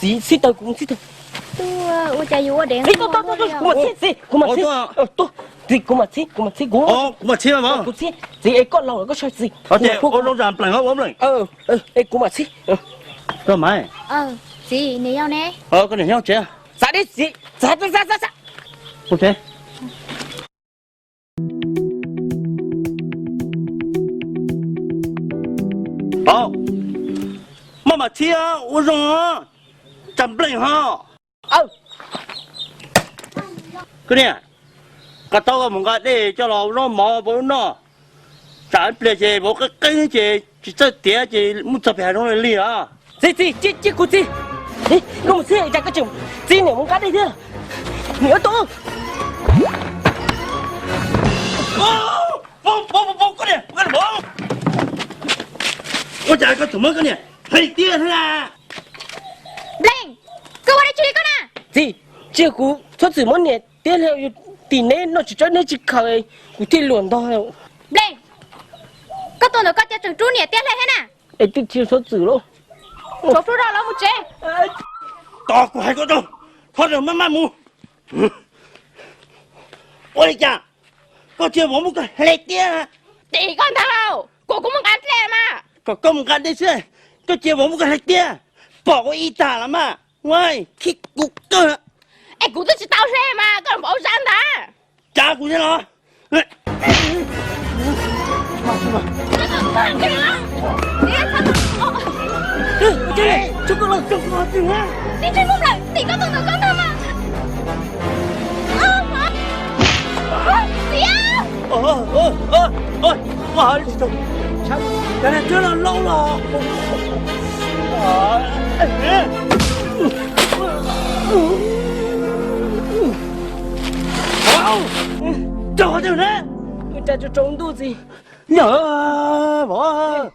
Txiv, txhib taw, kuv mus txhib taw. Ua cas yus ua dev, kuv mam txhib, txiv, kuv mam txhib, txiv, kuv mam txhib, kuv mam txhib, kuv, kuv mam txhib, txiv, es koj laus lawm koj tsis txhib, es kuv mam txhib. Txiv, nws yog ne. Xav dib txiv, xav, xav, xav, xav. Maj mam txhib, ua zoo, tsam npleej ho. Koj niam, koj tau mus nqa dej coj los ua zaub mov pauv noj. Tsam ib pliag ces vauv qeeb qeeb ces tsis txawj tiav ces muab txog pem hav zoov li os. Txiv, txiv, cia kuv txiv. Koj mus txhib, cas koj tseem txiv niam mus nqa dej thiab? Niam tus Ua cas koj tseem muab koj niam hle tiab thiab na? Npleej, koj ua dab tsi li koj na? Txiv, tsis yog kuv txhob txwm muab niam tiab hle, tim neb noj tsis tsawg neb tsis khaws, kuv thiaj luam ntog. Npleej, koj tuaj ntawm koj cas tseem rub niam tiab hle thiab na? Es twb tsis txhob txwm lauj. Tsuav plub rau lawv mus tsev. Tos kuv hais koj tau, thov maj maj mus. Ua li cas koj cia vauv muab koj hle tiab? Tim koj ntag lauj, kuv kuv mus nqa dej mas. Kom koj mus nqa dej xwb, koj cia vauv muab koj hle tiab, pom ua ib tag los mas. Ua, khib kuv kawg. Es kuv twb tsis tau hle mas koj los npaum zaj ntag. Tsav kuv thiab los. Raug qhov twg ne? Ua cas tsaus ntuj txiv, yog vauv.